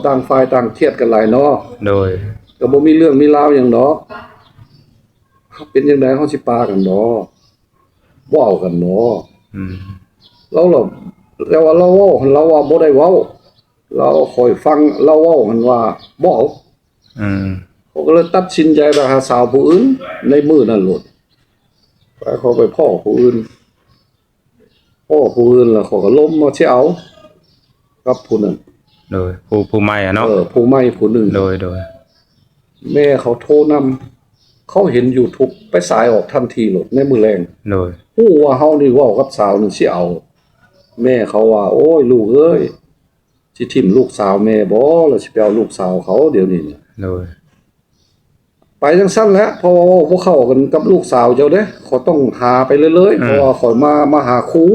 ຕ່າງຝ່າຍຕ່າງຄຽດກັນຫຼາຍເນາະ. ໂດຍ. ກໍບໍ່ມີເລື່ອງມີລາວຫຍັງດອກ. ເປັນຈັ່ງໃດເຮົາຊິປາກັນບໍ? ບໍ່ເອົາກັນບໍ? ອືມ. ລາວລະ ແຕ່ວ່າລາວເວົ້າຫັ້ນ ລາວວ່າບໍ່ໄດ້ເວົ້າ. ລາວ ຂ້ອຍຟັງລາວເວົ້າຫັ້ນວ່າບໍ່ເອົາ. ອືມ. ຂ້ອຍກໍເລີຍຕັດສິນໃຈໄປຫາສາວຜູ້ອື່ນໃນມື້ນັ້ນໂລດ. ໄປ ຂ້ອຍໄປພໍ້ຜູ້ອື່ນ. ພໍ້ຜູ້ອື່ນແລ້ວຂ້ອຍກໍລົມວ່າຊິເອົາກັບຜູ້ນັ້ນ. ໂດຍ. ຜູ້ ຜູ້ໃໝ່ອະເນາະ. ເອີ ຜູ້ໃໝ່ຜູ້ໜຶ່ງ. ໂດຍ ໂດຍ. ແມ່ເຂົາໂທນຳ ເຂົາເຫັນຢູທູບ ໄປສາຍອອກທັນທີໂລດໃນມື້ແລງ. ໂດຍ. ຮູ້ວ່າເຮົານີ້ເວົ້າກັບສາວນີ້ຊິເອົາ. ແມ່ເຂົາວ່າ ໂອ້ຍ ລູກເອີຍ ຊິຖິ້ມລູກສາວແມ່ບໍ? ແລ້ວຊິໄປເອົາລູກສາວເຂົາດຽວນີ້ນະ. ໂດຍ. ໄປຈັ່ງຊັ້ນແຫຼະ ເພາະວ່າເວົ້າບໍ່ເຂົ້າກັນກັບລູກສາວເຈົ້າເດ້. ຂ້ອຍຕ້ອງຫາໄປເລື້ອຍໆ ອືມ ເພາະວ່າຂ້ອຍມາ ມາຫາຄູ.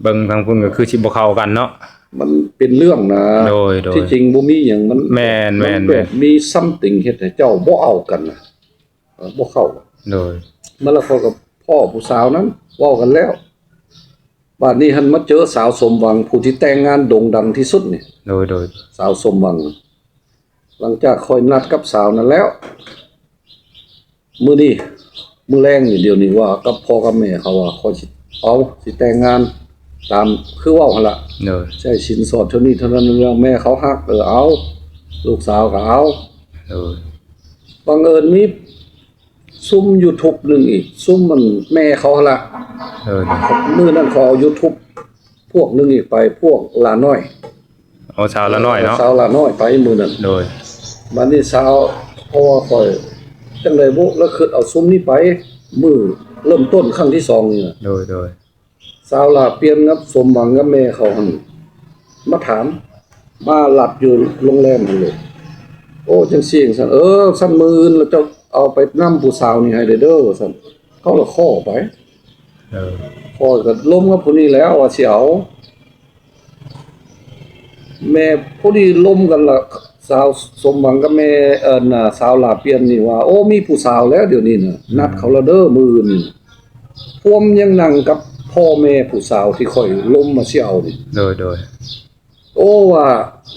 ເບິ່ງທາງພຸ້ນກໍຄືຊິບໍ່ເຂົ້າກັນເນາະ. ມັນເປັນເລື່ອງນະ. ໂດຍ ໂດຍ. ທີ່ຈິງບໍ່ມີຫຍັງ ມັນ ແມ່ນໆໆ ມັນແບບມີຊັມຕິງເຮັດໃຫ້ເຈົ້າບໍ່ເອົາກັນນະ. ເອີ ບໍ່ເຂົ້າ. ໂດຍ. ມາແລ້ວຂ້ອຍກໍພໍ້ຜູ້ສາວນັ້ນ ເວົ້າກັນແລ້ວ. ບາດນີ້ຫັ້ນມາເຈີສາວສົມຫວັງ ຜູ້ທີ່ແຕ່ງງານໂດ່ງດັງທີ່ສຸດນີ້. ໂດຍ ໂດຍ. ສາວສົມຫວັງ ຫຼັງຈາກຂ້ອຍນັດກັບສາວນັ້ນແລ້ວ ມື້ນີ້ ມື້ແລງນີ້ ດຽວນີ້ວ່າກັບພໍ່ກັບແມ່ເຂົາວ່າ ຂ້ອຍຊິເອົາ ຊິແຕ່ງງານຕາມຄືເວົ້າຫັ້ນລະ. ໂດຍ. ໃຊ້ສິນສອດເທົ່ານີ້ເທົ່ານັ້ນ ແມ່ເຂົາຮັກ ເອີ ເອົາ ລູກສາວກໍເອົາ. ໂດຍ. ບັງເອີນມີ ຊຸມຢູທູບໜຶ່ງອີກ ຊຸມມັນແມ່ເຂົາຫັ້ນລະ. ເອີ ມື້ນັ້ນຂ້ອຍເອົາຢູທູບພວກໜຶ່ງອີກໄປ ພວກຫຼານ້ອຍ. ເອົາສາວຫຼານ້ອຍເນາະ. ເອີ ສາວຫຼານ້ອຍໄປມື້ນັ້ນ. ໂດຍ. ບາດນີ້ສາວ ເພາະວ່າຂ້ອຍ ຈັ່ງໃດບຸ ລະຄິດເອົາຊຸມນີ້ໄປ ມື້ເລີ່ມຕົ້ນຄັ້ງທີສອງນີ້ນະ. ໂດຍ ໂດຍ. ສາວຫຼ້າປ່ຽນກັບສົມຫວັງກັບແມ່ເຂົາຫັ້ນ ມາຖາມ ມາລັດຢູ່ໂຮງແຮມຫັ້ນເລີຍ. ໂອ້ ຈັ່ງຊີ້ຈັ່ງຊັ້ນ ເອີ ຊັ້ນມື້ອື່ນລະເຈົ້າເອົາໄປນຳຜູ້ສາວນີ້ໃຫ້ແດ່ເດີ ວ່າຊັ້ນ. ເຂົາລະຂໍໄປ. ເອີ ຂ້ອຍກໍລົມກັບຜູ້ນີ້ແລ້ວວ່າຊິເອົາ. ແມ່ ພໍດີລົມກັນລະ ສາວສົມຫວັງກັບແມ່ ເອີ ສາວຫຼ້າປ່ຽນນີ້ວ່າ ໂອ້ ມີຜູ້ສາວແລ້ວດຽວນີ້ນະ ອືມ ນັດເຂົາລະເດີມື້ອື່ນນີ້. ພວມຍັງນັ່ງກັບພໍ່ແມ່ຜູ້ສາວທີ່ຂ້ອຍລົມມາຊິເອົານີ້. ໂດຍ ໂດຍ. ໂອ້ ວ່າ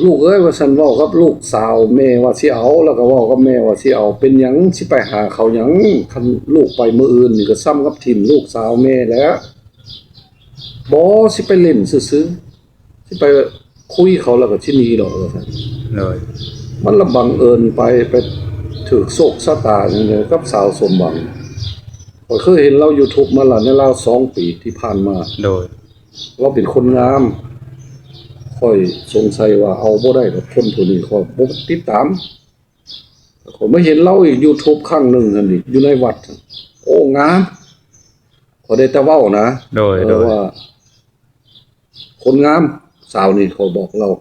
ລູກເອີຍ ວ່າຊັ້ນ ເວົ້າກັບລູກສາວແມ່ວ່າຊິເອົາ ແລ້ວກໍເວົ້າກັບແມ່ວ່າຊິເອົາ. ເປັນຫຍັງ ຊິໄປຫາເຂົາຫຍັງ? ຄັນລູກໄປມື້ອື່ນນີ້ກໍສ່ຳກັບຖິ້ມລູກສາວແມ່ແຫຼະ. ບໍ່ ຊິໄປຫຼິ້ນຊື່ໆ ຊິໄປຄຸຍເຂົາແລ້ວກໍຊິໜີດອກ ວ່າຊັ້ນ. ໂດຍ. ມັນລະບັງເອີນໄປ ໄປຖືກໂຊກຊະຕາຫຍັງໃດກັບສາວສົມຫວັງ. ຂ້ອຍເຄີຍເຫັນລາວຢູທູບມາລະໃນລາວສອງປີທີ່ຜ່ານມາ. ໂດຍ. ລາວເປັນຄົນງາມ. ຂ້ອຍສົງໄສວ່າເອົາບໍ່ໄດ້ດອກຄົນຜູ້ນີ້ ຂ້ອຍບໍ່ຕິດຕາມ. ຂ້ອຍມາເຫັນລາວອີກຢູທູບຄັ້ງໜຶ່ງຫັ້ນອີກ ຢູ່ໃນວັດ. ໂອ້ ງາມ. ຂ້ອຍໄດ້ແຕ່ເວົ້ານະ. ໂດຍ ເອີ ໂດຍ. ວ່າ ຄົນງາມ ສາວນີ້ ຂ້ອຍບອກລາວ.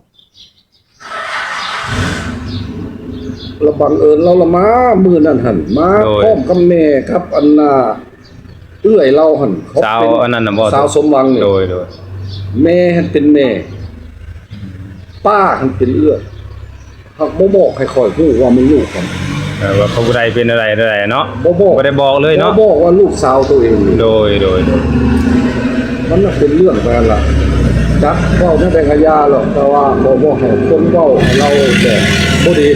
ລະບັງເອີນລາວລະມາມື້ນັ້ນຫັ້ນ ມາ ໂດຍ ພ້ອມກັບແມ່ກັບອັນນ່າ ເອື້ອຍລາວຫັ້ນ ເຂົາເປັນສາວອັນນັ້ນນະບໍ? ສາວສົມຫວັງນີ້. ໂດຍ ໂດຍ. ແມ່ຫັ້ນເປັນແມ່ ປ້າຫັ້ນເປັນເອື້ອຍ. ຫາກບໍ່ບອກໃຫ້ຂ້ອຍຮູ້ວ່າແມ່ນລູກກັນ. ເອີ ວ່າເຂົາຜູ້ໃດເປັນແນວໃດແນວໃດເນາະ. ບໍ່ບອກ ບໍ່ໄດ້ບອກເລີຍເນາະ. ບໍ່ບອກວ່າລູກສາວໂຕເອງ. ໂດຍ ໂດຍ ໂດຍ. ມັນນະເປັນເລື່ອງໄປຫັ້ນລະ. ຈັກເວົ້າແນວໃດກະຢ່າຫຼອກ ແຕ່ວ່າຂໍບໍ່ໃຫ້ຄົນເວົ້າເລົ່າແບບບໍ່ດີ.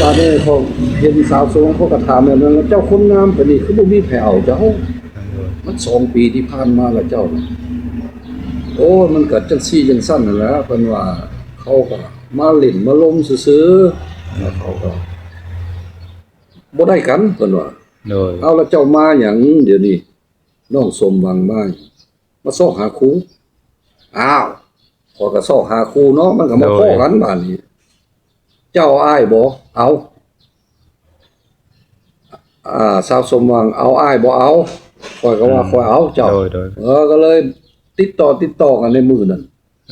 ບາດນີ້ຂ້ອຍເຫັນສາວສວງ ເຂົາກະຖາມແບບນັ້ນລະ ເຈົ້າຄົນງາມປານນີ້ຄືບໍ່ມີໃຜເອົາເຈົ້າ? ມັນສອງປີທີ່ຜ່ານມາລະເຈົ້າ. ໂອ້ຍ ມັນກະຈັ່ງຊີ້ຈັ່ງຊັ້ນຫັ້ນແຫຼະ ເພິ່ນວ່າ ເຂົາກະ ມາຫຼິ້ນມາລົມຊື່ໆ ແລ້ວເຂົາກໍບໍ່ໄດ້ກັນ ເພິ່ນວ່າ. ໂດຍ. ເອົາ ແລ້ວເຈົ້າມາຫຍັງດຽວນີ້? ນ້ອງສົມຫວັງມາ ມາຊອກຫາຄູ. ອ້າວ ຂ້ອຍກໍຊອກຫາຄູເນາະ ມັນກໍມາ ໂດຍ ພໍ້ກັນບາດນີ້. ເຈົ້າເອົາອ້າຍບໍ່? ເອົາ. ອາ ສາວສົມຫວັງ ເອົາອ້າຍບໍ່ເອົາ? ຂ້ອຍກໍວ່າ ອືມ ຂ້ອຍເອົາເຈົ້າ. ໂດຍ ໂດຍ. ເອີ ກໍເລີຍຕິດຕໍ່ ຕິດຕໍ່ກັນໃນມື້ນັ້ນ.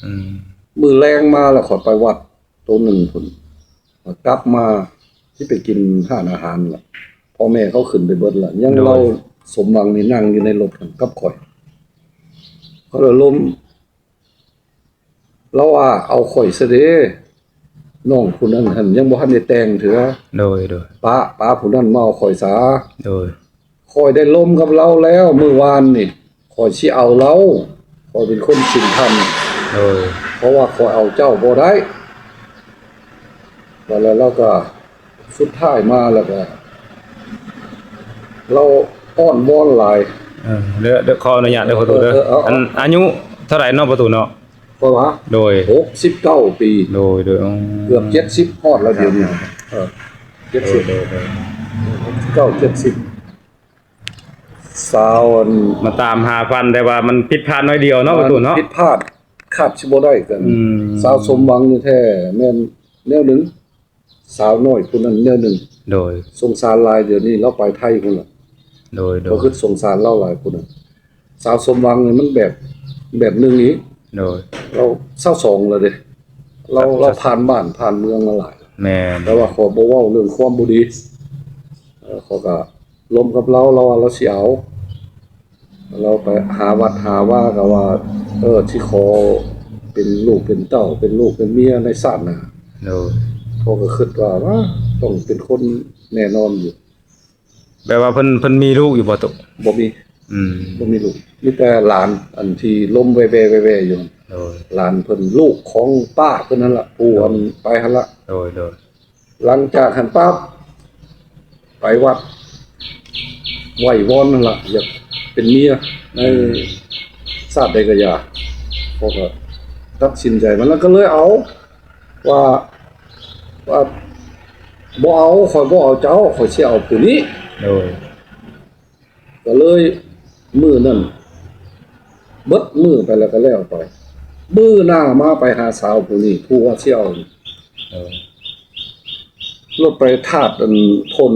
ອືມ ມື້ແລງມາແລ້ວຂ້ອຍໄປວັດໂຕໜຶ່ງພຸ້ນ ກັບມາຊິໄປກິນຮ້ານອາຫານລະ ພໍ່ແມ່ເຂົາຂຶ້ນໄປເບິດລະ ຍັງ ໂດຍ ລາວສົມຫວັງນີ້ນັ່ງຢູ່ໃນລົດກັບຂ້ອຍ. ຂ້ອຍລະລົມ ລາວວ່າ ເອົາຂ້ອຍຊະເດ ນ້ອງຜູ້ນັ້ນຫັ້ນຍັງບໍ່ທັນໄດ້ແຕ່ງເທື່ອ. ໂດຍ ໂດຍ. ປະ ປະຜູ້ນັ້ນມາເອົາຂ້ອຍຊະ. ໂດຍ. ຂ້ອຍໄດ້ລົມກັບລາວແລ້ວມື້ວານນີ້ ຂ້ອຍຊິເອົາລາວ ຂ້ອຍເປັນຄົນສິນທຳ. ໂດຍ. ເພາະວ່າຂ້ອຍເອົາເຈົ້າບໍ່ໄດ້. ແລ້ວ ແລ້ວກໍສຸດທ້າຍມາແລ້ວກໍ ລາວອ້ອນວອນຫຼາຍ. ເອີ ເດີ ເດີ ຂໍອະນຸຍາດເດີພໍ່ຕູ້ເດີ. ເອີ ເອີ ເອີ ເອົາ ອັນ ເອົາ ອາຍຸເທົ່າໃດເນາະພໍ່ຕູ້ເນາະ? ເພາະວ່າ ໂດຍ ຫົກສິບເກົ້າປີ. ໂດຍ ໂດຍ ອືມ ເກືອບເຈັດສິບຮອດແລ້ວດຽວນີ້. ເອີ ເຈັດສິບ ໂດຍ ໂດຍ ໂດຍ ຫົກສິບເກົ້າ ເຈັດສິບ ສາວ ອັນ ມາຕາມຫາພັນ ແຕ່ວ່າມັນຜິດພາດໜ້ອຍດຽວເນາະ ພໍ່ຕູ້ເນາະ. ຜິດພາດ ຂາດຊິບໍ່ໄດ້ກັນ. ອືມ ສາວສົມຫວັງນີ້ແທ້ແມ່ນແນວໜຶ່ງ, ສາວນ້ອຍຜູ້ນັ້ນແນວໜຶ່ງ. ໂດຍ ສົງສານຫຼາຍ ດຽວນີ້ລາວໄປໄທພຸ້ນລະ. ໂດຍ ໂດຍ ກໍຄືສົງສານລາວຫຼາຍຜູ້ນັ້ນ. ສາວສົມຫວັງນີ້ມັນແບບ ແບບໜຶ່ງອີກ. ໂດຍ ລາວຊາວສອງແລ້ວເດ້. ລາວ ລາວຜ່ານບ້ານຜ່ານເມືອງມາຫຼາຍ. ແມ່ນ ແຕ່ວ່າຂໍບໍ່ເວົ້າເລື່ອງຄວາມບໍ່ດີ. ເອີ ເຂົາກໍລົມກັບລາວ ລາວວ່າລາວຊິເອົາ. ລາວໄປຫາວັດຫາວາກໍວ່າ ເອີ ຊິຂໍເປັນລູກເປັນເຕົ້າ ເປັນລູກເປັນເມຍໃນຊາດໜ້າ. ໂດຍ ເຂົາກໍຄິດວ່າ ວ່າຕ້ອງເປັນຄົນແນ່ນອນຢູ່. ແບບວ່າເພິ່ນ ເພິ່ນມີລູກຢູ່ບໍ່? ໂຕ ບໍ່ມີ. ອືມ ບໍ່ມີລູກ ມີແຕ່ຫຼານ ອັນທີ່ລົມແວ່ໆໆໆຢູ່. ໂດຍ ຫຼານເພິ່ນ ລູກຂອງປ້າເພິ່ນຫັ້ນລະ ຜູ້ ໂດຍ ອັນໄປຫັ້ນລະ. ໂດຍ ໂດຍ ຫຼັງຈາກຫັ້ນປັບ ໄປວັດ ໄຫວ້ວອນຫັ້ນລະ ຢາກເປັນເມຍໃນ ອືມ ຊາດໃດກໍຢ່າ. ເຂົາກໍຕັດສິນໃຈ ມັນລະກໍເລີຍເອົາ ວ່າ ວ່າ ບໍ່ເອົາ ຂ້ອຍບໍ່ເອົາເຈົ້າ ຂ້ອຍຊິເອົາຜູ້ນີ້. ໂດຍ ກໍເລີຍມື້ນັ້ນເບິດມື້ໄປ ແລ້ວກໍແລ້ວໄປ. ມື້ໜ້າມາໄປຫາສາວຜູ້ນີ້ ຜູ້ວ່າຊິເອົາ. ເອີ ລົດໄປທາດອັນພົນ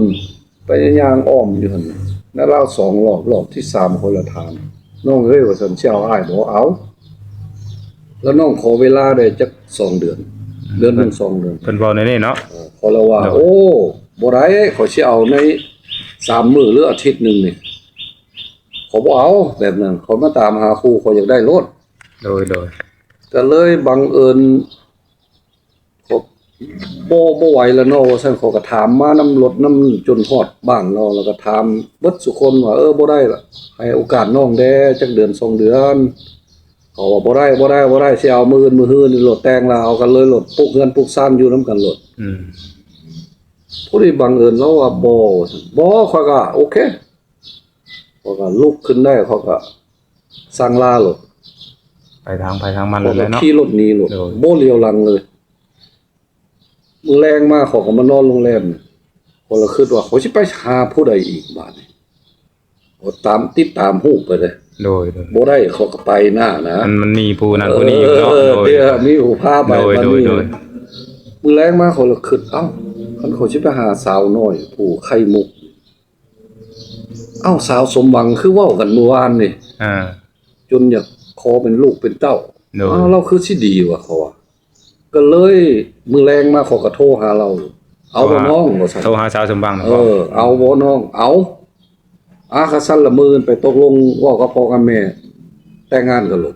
ໄປຍ່າງອ້ອມຢູ່ຫັ້ນ ນະລາວສອງລອບ ລອບທີສາມ ຂ້ອຍລະຖາມ ນ້ອງເອີຍ ວ່າຊັ້ນ ຊິເອົາອ້າຍບໍ່? ເອົາ. ແລ້ວນ້ອງຂໍເວລາໄດ້ຈັກສອງເດືອນ ເດືອນໜຶ່ງສອງເດືອນ. ເພິ່ນເວົ້າແນວນີ້ເນາະ. ເອີ ຂ້ອຍລະວ່າ ໂດຍ ໂອ້ ບໍ່ໄດ້ ຂ້ອຍຊິເອົາໃນສາມມື້ ຫຼື ອາທິດໜຶ່ງນີ້ ຂ້ອຍບໍ່ເອົາແບບນັ້ນ ຂ້ອຍມາຕາມຫາຄູ່ ຂ້ອຍຢາກໄດ້ໂລດ. ໂດຍ ໂດຍ ກໍເລີຍບັງເອີນ ຂ້ອຍບໍ່ ບໍ່ໄຫວແລ້ວເນາະ ວ່າຊັ້ນ. ຂ້ອຍກໍຖາມມານຳລົດນຳຈົນຮອດບ້ານລາວ ແລ້ວກໍຖາມເບິດສູ່ຄົນວ່າ ເອີ ບໍ່ໄດ້ລະ ໃຫ້ໂອກາດນ້ອງແດ່ ຈັກເດືອນສອງເດືອນ. ເຂົາວ່າ ບໍ່ໄດ້ ບໍ່ໄດ້ ບໍ່ໄດ້ ຊິເອົາມື້ອື່ນ ມື້ຮືນີ້ໂລດ ແຕ່ງແລ້ວເອົາກັນເລີຍໂລດ ປຸກເຮືອນປຸກຊານຢູ່ນຳກັນໂລດ. ອືມ ພໍດີບັງເອີນລາວວ່າບໍ່ ບໍ່ ຂ້ອຍກໍໂອເຄ ຂ້ອຍກໍລຸກຂຶ້ນໄດ້ ຂ້ອຍກໍສັ່ງລາໂລດ ໄປທາງໃຜທາງມັນເລີຍເນາະ ຂີ່ລົດໜີໂລດ ໂດຍ ບໍ່ຫຼຽວຫຼັງເລີຍ. ມື້ແລງມາຂ້ອຍກໍມານອນໂຮງແຮມ ຂ້ອຍລະຄິດວ່າ ຂ້ອຍຊິໄປຫາຜູ້ໃດອີກບາດນີ້ ກໍຕາມ ຕິດຕາມຮູບໄປເດ້. ໂດຍ ໂດຍ ບໍ່ໄດ້ ຂ້ອຍກໍໄປນະ ນະ ມັນ ມັນມີຜູ້ນັ້ນຜູ້ນີ້ຢູ່ເນາະ. ເອີ ໂດຍ ດຽວມີຜູ້ພາໄປ ໂດຍ ບາດນີ້ ໂດຍ ໂດຍ ມື້ແລງມາຂ້ອຍລະຄິດ ເອົ້າ ຄັນຂ້ອຍຊິໄປຫາສາວນ້ອຍຜູ້ໄຂ່ມຸກ ເອົ້າ ສາວສົມຫວັງຄືເວົ້າກັນມື້ວານນີ້ ອ່າ ຈົນຢາກຂໍເປັນລູກເປັນເຕົ້າ ໂດຍ ອ້າວ ລາວຄືຊິດີວະ ເຂົາວ່າ. ກໍເລີຍມື້ແລງມາຂ້ອຍກໍໂທຫາລາວ ເອົາບໍ່ນ້ອງ ວ່າຊັ້ນ ໂທຫາສາວສົມຫວັງນະ. ເອີ ເອົາບໍ່ນ້ອງ? ເອົາ. ອາ ຄັນຊັ້ນລະມື້ອື່ນໄປຕົກລົງເວົ້າກັບພໍ່ກັບແມ່ ແຕ່ງງານກັນໂລດ.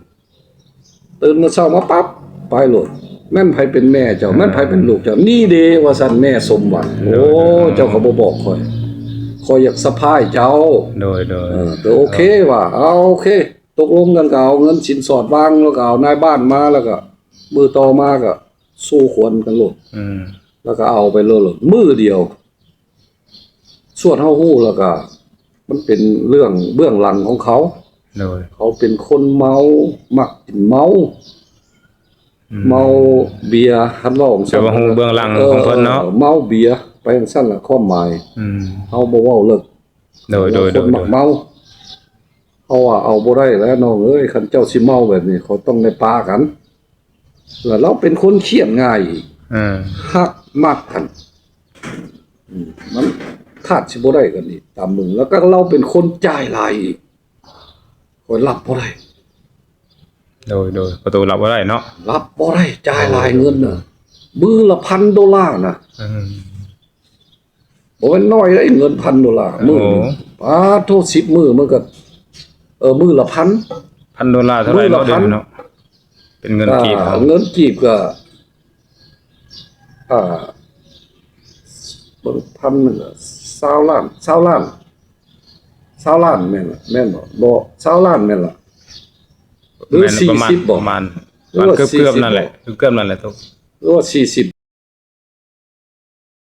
ຕື່ນມື້ເຊົ້າມາປັບ ໄປໂລດ ແມ່ນໃຜເປັນແມ່ເຈົ້າ ເອີ ແມ່ນໃຜເປັນລູກເຈົ້າ? ນີ້ເດ້ ວ່າຊັ້ນ ແມ່ສົມຫວັງ. ໂດຍ ໂອ້ ໂດຍ ເຈົ້າກໍບໍ່ບອກຂ້ອຍ ຂ້ອຍຢາກສະພາຍເຈົ້າ. ໂດຍ ໂດຍ ເອີ ກໍໂອເຄວ່າ ເອົາ ໂອເຄ ຕົກລົງກັນ ກໍເອົາເງິນສິນສອດວາງ ແລ້ວກໍເອົານາຍບ້ານມາ ແລ້ວກໍມື້ຕໍ່ມາກໍສູ່ຂວັນກັນໂລດ. ອືມ ແລ້ວກໍເອົາໄປໂລດ ມື້ດຽວ. ສ່ວນເຮົາຮູ້ແລ້ວກໍ ມັນເປັນເລື່ອງເບື້ອງຫຼັງຂອງເຂົາ. ໂດຍ ເຂົາເປັນຄົນເມົາ ມັກກິນເມົາ. ອືມ ເມົາເບຍ ຄັນເວົ້າ ແຕ່ວ່າຮູ້ເບື້ອງຫຼັງ ເອີ ຂອງເພິ່ນເນາະ ເອີ ເມົາເບຍໄປຈັ່ງຊັ້ນລະ ຄວາມໝາຍ. ອືມ ເຮົາບໍ່ເວົ້າເລິກ. ໂດຍ ໂດຍ ໂດຍ ຄົນມັກເມົາ. ເຮົາວ່າເອົາບໍ່ໄດ້ແລ້ວນ້ອງເອີຍ ຄັນເຈົ້າຊິເມົາແບບນີ້ ຂ້ອຍຕ້ອງໄດ້ປະກັນ. ແລ້ວລາວເປັນຄົນຄຽດງ່າຍອີກ ເອີ ຮັກມັກກັນ ອືມ ມັນຂາດຊິບໍ່ໄດ້ກັນອີກ ຕາມເບິ່ງ. ແລ້ວກໍລາວເປັນຄົນຈ່າຍຫຼາຍອີກ ຂ້ອຍຮັບບໍ່ໄດ້. ໂດຍ ໂດຍ ປະຕູຮັບບໍ່ໄດ້ເນາະ ຮັບບໍ່ໄດ້ ຈ່າຍຫຼາຍເງິນນະ ມື້ລະພັນໂດລານະ. ອືມ ບໍ່ແມ່ນນ້ອຍເດ້ ເງິນພັນໂດລາ ມື້ໜຶ່ງ. ໂອ້ ປາດໂທ້ ສິບມື້ມັນກໍ ເອີ ມື້ລະພັນ ພັນໂດລາເທົ່າໃດເນາະ? ມື້ລະພັນ ດຽວນີ້ເນາະ ເປັນເງິນກີບ ອ່າ ເຮົາ ເງິນກີບກໍ ອ່າ ເບິ່ງ ພັນໜຶ່ງ ຊາວລ້ານ ຊາວລ້ານ ຊາວລ້ານແມ່ນລະ ແມ່ນບໍ່? ບໍ່ ຊາວລ້ານແມ່ນລະ ຫຼື ແມ່ນ ສີ່ສິບ ປະມານ ບໍ່? ປະມານ ປະມານເກືອບໆນັ້ນແຫຼະ ເກືອບໆນັ້ນແຫຼະ ໂຕ ຫຼືວ່າສີ່ສິບ